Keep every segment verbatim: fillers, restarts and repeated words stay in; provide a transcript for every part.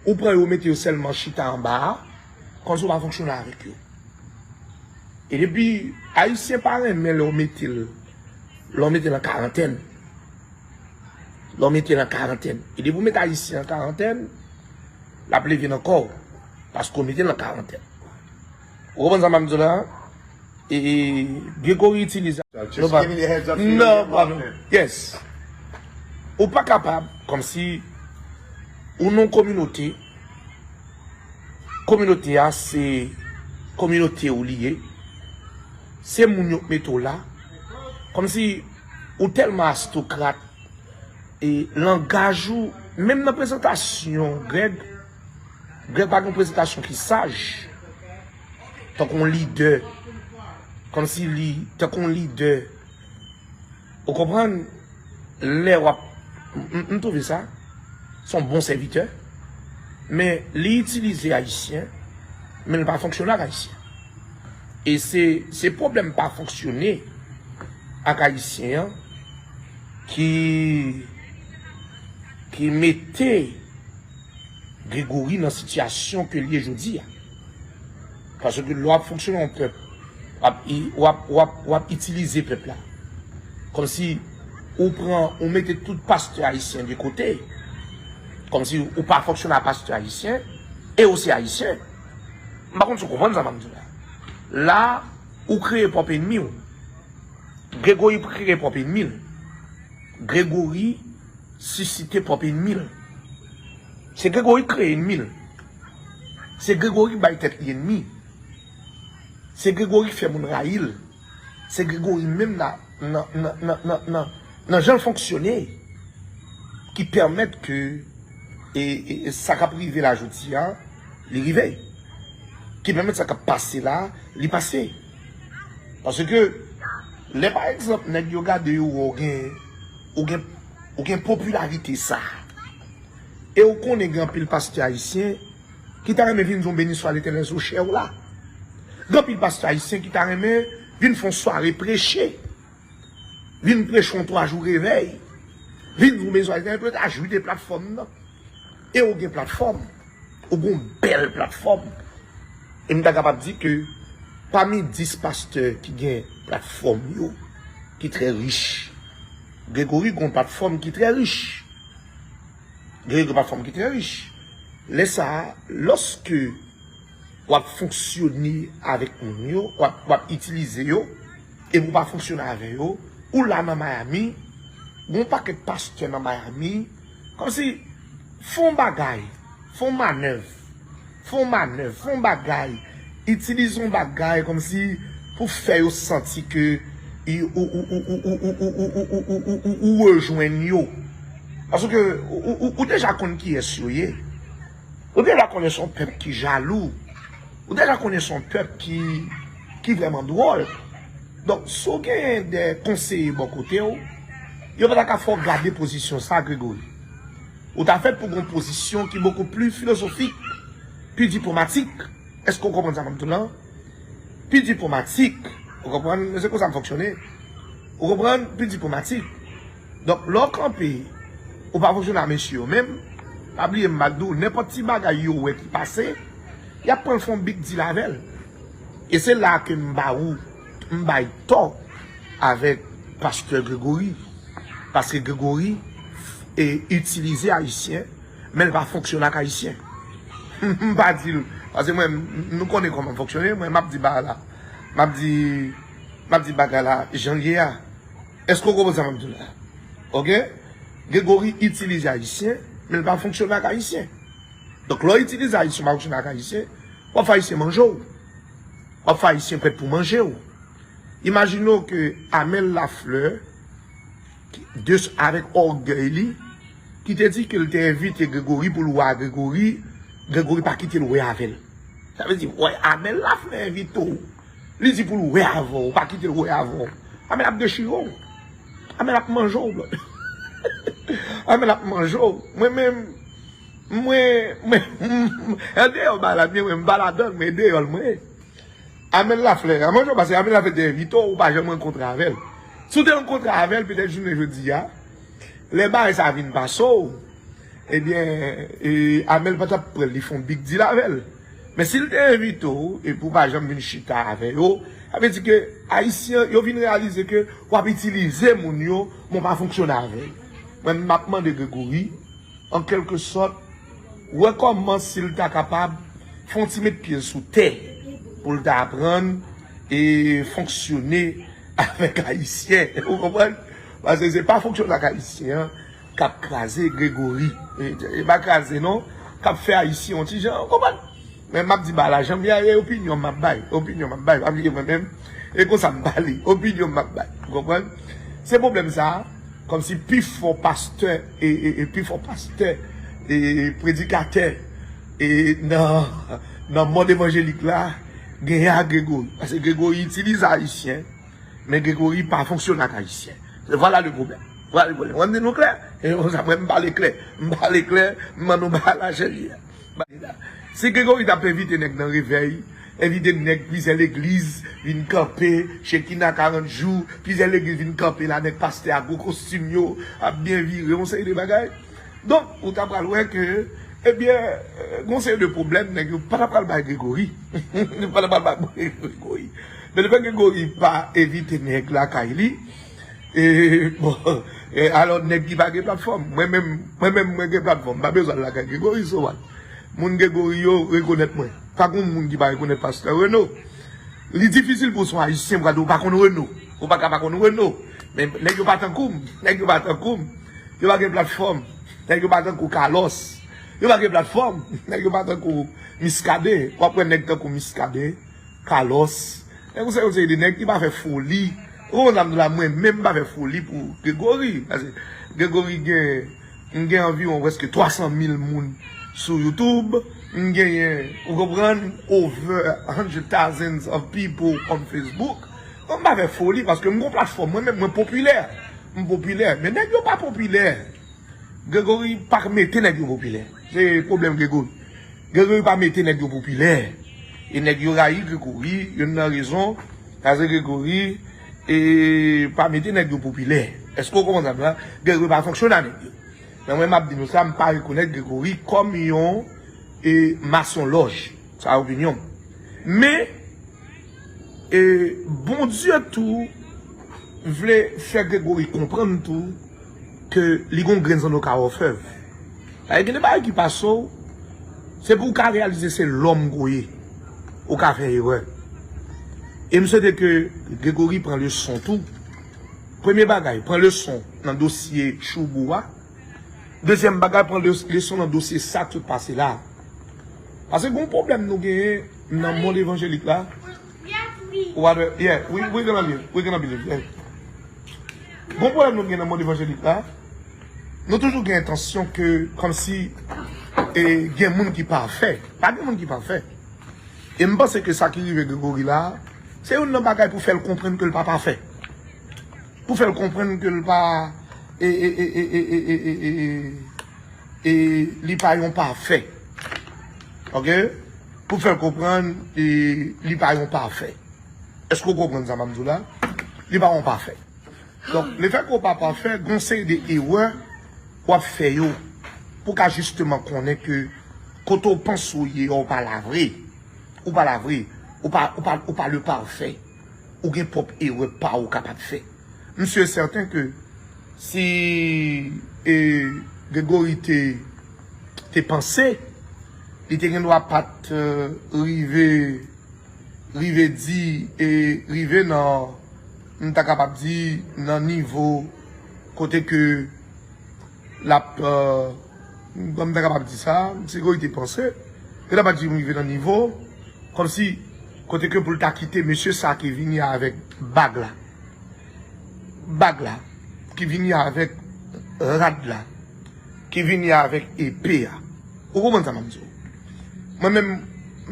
Ou pran yo, ou mete yo sèlman chita anba a, kòmsi w pa fonksyone avèk yo. E depi, Ayisyen pa renmen lè w mete l, lè w mete l an karantèn. Lè w mete l an karantèn. E depi w mete Ayisyen an karantèn, l ap leve nan kò w. Paske w mete l an karantèn. Ou konprann sa m ap di w la? E, e, Gregory itilize. Just giving you a heads up so you don't get lost in it. Yes. Ou pa kapab, kòmsi, ou nan kominote, kominote a se kominote ou li ye, se moun yo k mete w la, kòmsi ou tèlman astokrat, e langaj ou, menm nan prezantasyon, Greg, Greg pa gen prezantasyon ki saj, tankou yon lidè, kòmsi li, tankou yon lidè, ou konprann, lè w ap, m, m, m twouve sa, se yon bon sèvitè, men li itilize Ayisyen, men li pa fonksyone ak Ayisyen. E se, se pwoblèm pa fonksyone ak Ayisyen an ki, ki mete Gregory nan sitiyasyon ke l ye jodi a. Paske lè w ap fonksyone yon pèp, w ap, i- w ap, w ap, w ap itilize pèp la. Kòmsi ou pran, ou mete tout pastè ayisyen de kote. Kòmsi ou pa fonksyone ak pastè ayisyen, e ou se ayisyen. M pa konn si w konprann sa m ap di w la. La, ou kreye pwòp enmi w. Gregory kreye pwòp enmi l. Gregory sisite pwòp enmi l. Se Gregory ki kreye enmi l. Se Gregory ki bay tèt li enmi. Se Gregory ki fè moun rayi l. Se Gregory menm nan, nan, nan jan l fonksyone ki pèmèt ke e, e, e sa k ap rive la jodi a, li rive. Ki pèmèt sa k ap pase la, li pase. Paske, lè pa egzanp, nèg yo gade yo, wè w gen, ou gen, ou gen popilarite sa. E ou konnen gen anpil pastè ayisyen ki ta renmen vin di yon beniswa Letènèl sou chè w la. Gen anpil pastè ayisyen ki ta renmen vin fè yon sware preche. Vin preche yon twa jou revèy. Vin di yon beniswa Letènèl pou yo ta jwi de platfòm nan. E ou gen platfòm. Ou gen yon bèl platfòm. E m ta kapab di ke pami dis pastè ki gen platfòm yo, ki trè rich, Gregory gen yon platfòm ki trè rich. Gen yon platfòm ki trè rich. Lè sa a, lòske w ap fonksyone avèk moun yo, w ap, w ap itilize yo, epi w pa fonksyone avè yo, ou la nan Miami, gen yon pakèt pastè nan Miami, kòmsi, fè yon bagay, fè yon manèv, fè yon manèv, fè yon bagay, itilize yon bagay kòmsi pou fè yo santi ke i- ou, ou, ou, ou, ou, ou, ou, ou, ou, ou, ou, ou, ou rejwenn yo. Paske ou, ou, ou, ou deja konn kiyès yo ye. Ou deja konnen se yon pèp ki jalou. Ou deja konnen se yon pèp ki, ki vrèman dwòl. Donk, si w genyen de konseye bò kote w, yo pa ta ka fè w gade pozisyon sa, Gregory. Ou ta fèt pou gen yon pozisyon ki bokou pli filozofik, pi diplomatik. Èske w konprann sa m ap di w la? Pi diplomatik. Ou konprann? Se konsa m fonksyone. Ou konprann? Pi diplomatik. Donk, lè w kanpe, ou pa fonksyone ak mesye yo menm, pa bliye m ap di w, nenpòt ti bagay yo wè ki pase, y ap pran l fè yon big deal avè l. E se la ke m ba ou, m bay tò avèk pastè Gregory. Paske Gregory e itilize Ayisyen, men l pa fonksyone ak Ayisyen. M pa di l, paske mwen, m- nou konnen kòman m fonksyone, mwen m ap di bagay la. M ap di, m ap di bagay la jan l ye a. Èske w konprann sa m ap di w la? Oke? Gregory itilize Ayisyen, men l pa fonksyone ak Ayisyen. Donk, lè w itilize Ayisyen, w pa fonksyone ak Ayisyen, w ap fè Ayisyen manje w. W ap fè Ayisyen prèt pou manje w. Imajine w ke Amel Lafleur, de, avèk ògèy li, ki te di ke l te envite Gregory pou l wè Gregory, Gregory pa kite l wè avè l. Sa vle di, wè, Amel Lafleur envite w. Li di pou l wè avè w, pa kite l wè avè w. Amel ap dechire w. Amel ap manje w, bro. Amel ap manje w. Mwen menm, mwen, mwen, an deyò ba la, byen, mwen, m pa ladan l, mwen deyò l, mwen. Amel Lafleur, an manje w, paske Amel Lafleur te envite w, ou pa janm rankontre avè l. Si w te rankontre avè l, petèt jounen jodi a, lè bagay sa vin pase w, Ebyen, e, Amel pa t ap pran l, li fè yon big deal avè l. Men si l te envite w, epi w pa janm vin chita avè yo, sa vle di ke Ayisyen yo vin reyalize ke w ap itilize moun yo, men w pa fonksyone avè yo. Mwen, m ap mande Gregory, an kèlke sòt, wè kòman si l ta kapab fè yon ti met pye sou tè pou l ta aprann e fonksyone avèk Ayisyen. Ou konprann? Paske se pa fonksyone ak Ayisyen an k ap kraze Gregory. E, e pa kraze non, k ap fè Ayisyen yon ti jan, ou konprann? Men m ap di bagay la jan m ye a, e opinyon m ap bay, opinyon m ap bay, pa bliye mwen menm, e konsa m pale, opinyon m ap bay, ou konprann? Se pwoblèm sa a, kòmsi pi fò pastè, e, e, e pi fò pastè, e predikatè, e nan, nan mond evanjelik la, genyen ak Gregory. Paske Gregory itilize Ayisyen, men Gregory pa fonksyone ak Ayisyen. Vwala le pwoblèm. Vwala le pwoblèm. Mwen m di nou klè. E konsa, mwen m pale klè. M pale klè, m ban nou bagay la jan l ye a. Si Gregory t ap envite nèg nan revèy, envite nèg plizyè legliz vin kanpe, Shekinah karant jou, plizyè legliz vin kanpe la, nèg pastè a gwo kostim yo, ap byen vire, yon seri de bagay. Donk, ou ta pral wè ke, ebyen, euh, gon seri de pwoblèm, nèg yo pa ta pral bay Gregory. Yo pa ta pral bay Gregory. Men lefèt Gregory pa envite nèg lakay li, e, bon, e, alò, nèg ki pa gen platfòm. Mwen menm, mwen menm, mwen gen platfòm. M pa bezwen al lakay Gregory, so what? Moun Gregory yo rekonèt mwen. Pa gen moun ki pa rekonèt pastè Reno. Li difisil pou w se yon Ayisyen pou w di w pa konn Reno. Ou pa ka pa konn Reno. Men nèg yo pa tankou m. Nèg yo pa tankou m. Yo pa gen platfòm. Nèg yo pa tankou Carlos. Yo pa gen platfòm. Nèg yo pa tankou Muscadin. W ap wè nèg tankou Muscadin, Carlos. Nèg ou se yon seri de nèg ki pa fè foli. Ou konprann sa m di w la, mwen menm m pa fè foli pou Gregory. Paske Gregory gen M gen anviwon prèske twa san mil moun sou YouTube. M genyen, ou konprann, over hundred thousands of people on Facebook. Bon, m pa fè foli paske m gon platfòm. Mwen menm, mwen popilè. M popilè. Men nèg yo pa popilè. Gregory pa mete nèg yo popilè. Se pwoblèm Gregory. Gregory pa mete nèg yo popilè. E nèg yo rayi Gregory, youn nan rezon, paske Gregory, e, pa mete nèg yo popilè. Èske w konprann sa m di w la? Gregory pa fonksyone ak nèg yo. Men mwen, m ap di nou sa, m pa rekonèt Gregory kòm yon, e, masonlòj. Sa opinyon m. Men, e, Bondye tou vle fè Gregory konprann tou ke li gon grenn zanno ka ofèv. Paske gen de bagay ki pase w, se pou w ka reyalize se lòm ke w ye, ou ka fè erè. E m swete ke Gregory pran leson tou. Premye bagay, pran leson nan dosye Choubou a. Dezyèm bagay, pran le-, leson nan dosye sa k sot pase la. Paske gon pwoblèm nou genyen nan mond evanjelik la. What a, yeah, we, we gonna leave. We gonna leave. Yeah. Gon pwoblèm nou genyen nan mond evanjelik la. Nou toujou gen entansyon ke, kòmsi, e, gen moun ki pafè. Pa gen moun ki pafè. E m panse ke sa ki rive Gregory la, se youn nan bagay pou fè l konprann ke l pa pafè. Pou fè l konprann ke l pa, e, e, e li pa yon pafè. Oke? Pou fè l konprann, e li pa yon pafè. Èske w konprann sa m ap di w la? Li pa yon pafè. Donk, lefètke w pa pafè, gon seri de erè w ap fè yo pou w ka jisteman konnen ke kote w panse w ye a, ou pa la vre. Ou pa la vre. Ou pa, ou pa, ou pa le pafè. Ou gen pwòp erè pa w ou kapab fè. M si e sèten ke si, e, Gregory te, te panse, li te gen dwa pa t, e, rive, rive di, e, rive nan, m ta kapab di, nan nivo kote ke l ap, e, kòman m ta kapab di sa, m si Gregory te panse, ke l ap di m rive nan nivo, kòmsi, kote ke pou l ta kite mesye sa ki vini avèk bag la. Bag la, ki vini avèk rad la, ki vini avèk epe a. Ou konprann sa m ap di w? Mwen menm,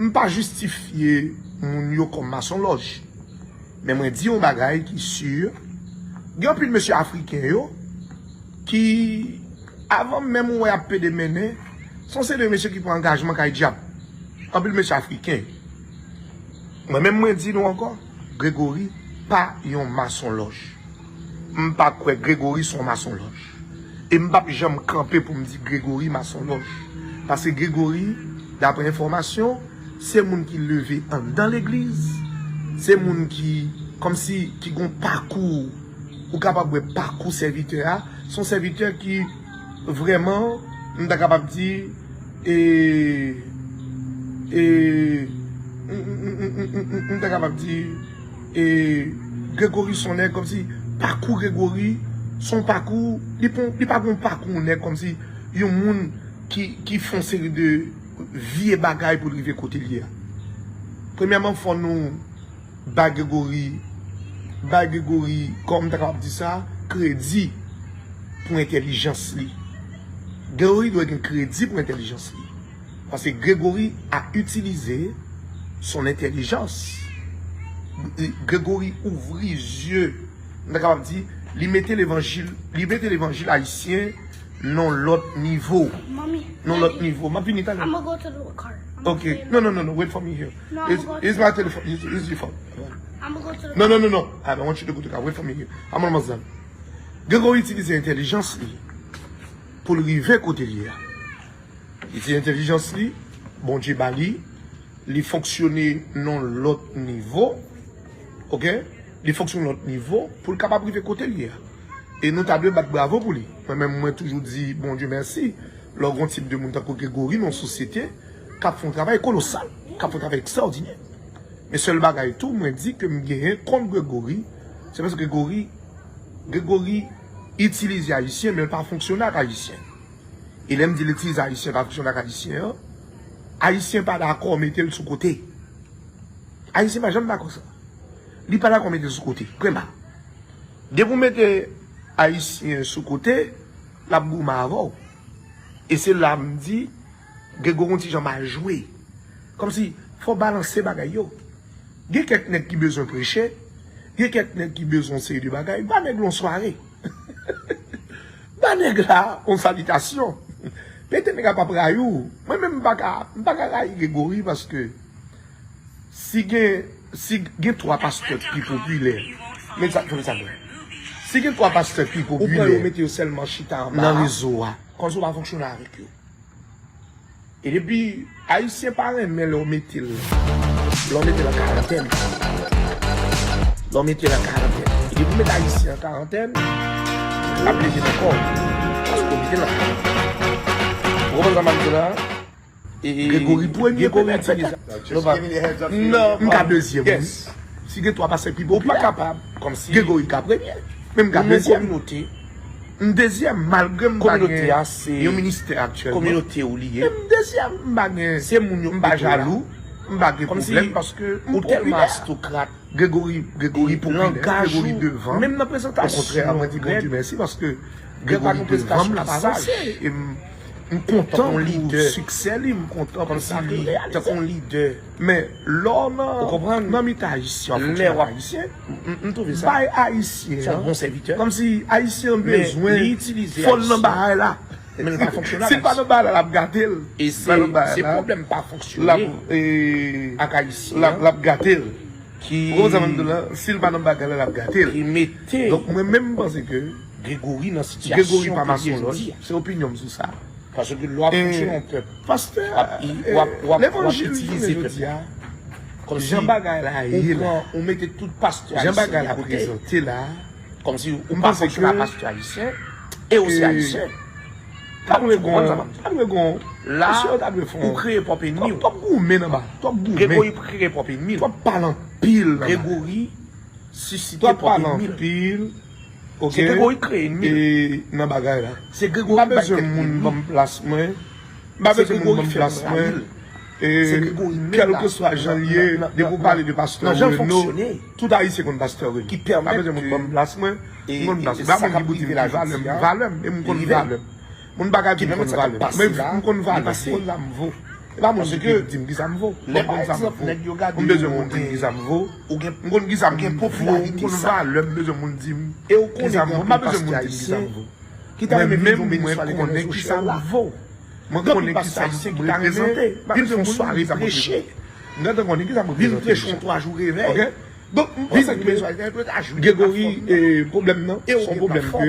m pa jistifye moun yo kòm masonlòj. Men mwen di yon bagay ki si, gen anpil mesye afriken yo ki, avan menm ou wè y ap pede mennen, se yon seri de mesye ki pran angajman kay dyab. Anpil mesye afriken. Mwen menm mwen di nou ankò, Gregory pa yon masonlòj. M pa kwè Gregory se yon masonlòj. E m p ap janm kanpe pou m di Gregory masonlòj. Paske Gregory, daprè enfòmasyon, se moun ki leve anndan legliz, se moun ki, kòmsi, ki gon pakou, ou kapab wè pakou sèvitè a, se yon sèvitè ki vrèman, m ta kapab di, e, e, m, m, m, m, m, m, m ta kapab di, e, Gregory se yon nèg kòmsi, pakou Gregory, se yon pakou, li pon, li pa gon pakou yon nèg kòmsi, yon moun ki, ki fè yon seri de vye bagay pou l rive kote l ye a. Premyèman, fò nou ba Gregory, ba Gregory, kòman m ta kapab di sa, kredi pou entèlijans li. Gregory dwe gen kredi pou entèlijans li. Paske Gregory a itilize son entèlijans. Gregory ouvri zye, m ta kapab di, li mete levanjil, li mete levanjil ayisyen nan lòt nivo. Mommy, Nan lòt Daddy, nivo. M ap vini talè. I'm gonna go to the car. I'm gonna Ok. stay in No, the no, no, no. Wait for me here. No, I'm It's, gonna go it's to my the telephone. It's, it's your phone. I'm gonna go to the No, no, no, no. I don't want you to go to the car. Wait for me here. I'm almost done. Gregory itilize entèlijans li pou l rive kote l ye a. Li itilize entèlijans li, Bondye ba li, li fonksyone nan lòt nivo. Ok? Li fonksyone nan lòt nivo pou l kapab rive kote l ye a. E nou ta dwe bat bravo pou li. Mwen menm, mwen toujou di Bondye mèsi lè w gen yon tip de moun tankou Gregory nan yon sosyete k ap fè yon travay kolosal, k ap fè yon travay ekstraòdinè. Men sèl bagay tou, mwen di ke m genyen kont Gregory, se paske Gregory, Gregory itilize Ayisyen, men l pa fonksyone ak Ayisyen. E lè m di l itilize Ayisyen, pa fonksyone ak Ayisyen an, Ayisyen pa dakò mete l sou kote. Ayisyen pa janm dakò sa. Li pa dakò mete l sou kote. Premye. Depi w mete Ayisyen sou kote, l ap goumen avè w. E se la m di, Gregory yon ti jan mal jwe. Kòmsi, fò w balanse bagay yo. Gen kèk nèg ki bezwen preche, gen kèk nèg ki bezwen yon seri de bagay. Ba nèg la yon sware. Ba nèg la yon salitasyon. Pete nèg la p ap rayi w. Mwen menm m pa ka, m pa ka rayi Gregory paske si gen, si gen twa pastè ki popilè, men sa, fè sa byen. Si gen twa pastè ki Ou pran yo popilè mete yo sèlman chita anba nan a, rezo a, kòmsi w pa fonksyone avèk yo. E depi Ayisyen pa renmen lè w mete l, lè w mete l an karantèn. Lè w mete l an karantèn. E depi w mete Ayisyen an karantèn, l ap leve nan kò w. Paske w mete l an karantèn. Ou konprann sa m ap di la? E Gregory premye Gregory petèt, itilize petèt. Nou pa Non, m ka pa. dezyèm, wi. Yes. Si gen twa pastè ki Ou pa popilè, kapab, kòmsi Gregory ka premye. Men m ka pou yon dezyèm. kominote, M dezyèm, malgre m pa Kominote gen a se yon ministè aktyèlman. Kominote ou li ye. Men m dezyèm, m pa gen, Se moun yo m pa mete w la. jalou, m pa gen Kòmsi pwoblèm paske m ou tèlman popilè. Astokrat. Gregory, Gregory E popilè, langaj Gregory ou, devan. Menm nan prezantasyon, Okontrè, mwen di Greg, Bondye mèsi paske Greg pa Gregory gen devan m, prezantasyon l ap ki saj. avanse. E m, m kontan Tankou pou lidè. siksè li, m kontan pou Kòmsi sa k li, reyalize. tankou yon lidè. Men lè w nan, Ou konprann? nan mitan ayisyen, w ap Lè fonksyone w ak ap ayisyen, M, m, m twouve sa. bay ayisyen Se yon an, bon sèvitè. Kòmsi ayisyen an Men bezwen li itilize fò l nan ayisyen. bagay la. Men l pa fonksyone ak Si l pa ayisyen. nan bagay la, l ap gate l. E se, Pa nan bagay se la. pwoblèm pa L ap, fonksyone e, ak ayisyen l ap, an l ap gate l. ki Ou konprann sa m ap di w la? Si l pa nan bagay la, l ap gate l. ki mete Donk, mwen menm, m panse ke Gregory nan Gregory sitiyasyon pa ke li ye masonlòj. jodi a. Se opinyon m sou sa. Paske lè w ap E, fonksyone yon pèp, pastè, w ap, e, w ap, w ap, w ap levanjil itilize jounen pèp jodi la. a, Kòmsi jan bagay la ou ye la, pran, ou mete tout pastè jan ayisyen bagay de la kote. prezante la, Kòmsi ou m pa panse fonksyone ke, ak pastè ayisyen, e ou se e, ayisyen. ta dwe Ou konprann sa gon, m ap di? ta dwe gon, La, mesye yo ta dwe fè ou yon, kreye pwòp ènmi w. Twòp, twòp goumen nan ba, twòp goumen. Gregory kreye pwòp ènmi l. Twòp pale anpil nan ba. Gregory sisite Twòp pwòp pale ènmi l. anpil. Ok. Se Gregory k kreye ènmi l. E nan bagay la. Se Gregory k bay tèt li ènmi. M pa bezwen moun ban m plas mwen. M pa bezwen moun ban m plas mwen. E kèlkeswa jan l ye, depi w pale de pastè Reno, tout ayisyen konn pastè Reno. M pa bezwen moun ban m plas mwen. M konn plas mwen. M pa moun ki pou di m ki valè m, valè m. E m konn valè m. Moun pa ka di m konn valè m. Men m konn valè m, m konn sa m vo. E pa moun ki di m kisa m vo. Mwen m konn sa m vo. M bezwen moun di m kisa m vo. M konn kisa m vo, m konn valè m, m bezwen moun di m kisa m vo. M pa bezwen moun di m kisa m vo. Mwen menm, mwen konnen kisa m vo. Mwen konnen kisa m reprezante. M pa bezwen moun vin preche. M gentan konnen kisa m reprezante deja. Ok? Donk, m panse ke Gregory, e, pwoblèm nan, se yon pwoblèm ke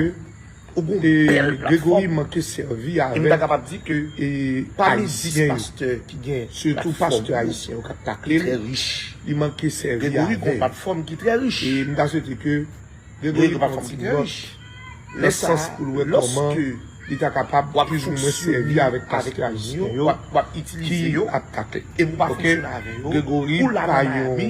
Ou gon E bèl Gregory platfòm. Manke sèvi E m ta avèk kapab di ke e, pami dis Ayisyen yo. Pastè ki gen Sitou platfòm pastè yo, ayisyen yo k ap ki takle trè l, rich. Li manke sèvi Gregory gon avèk. Platfòm ki trè rich. E m ta swete ke Gregory Gregory gon pran Platfòm ti ki trè nòt rich. nan sans pou l wè kòman li ta kapab plizoumwen sèvi avèk pastè ayisyen yo, W ap itilize ki yo. Ap takle. E pou pa Ok? Fonksyone avè yo. Gregory Ou la pa nan yon Miami,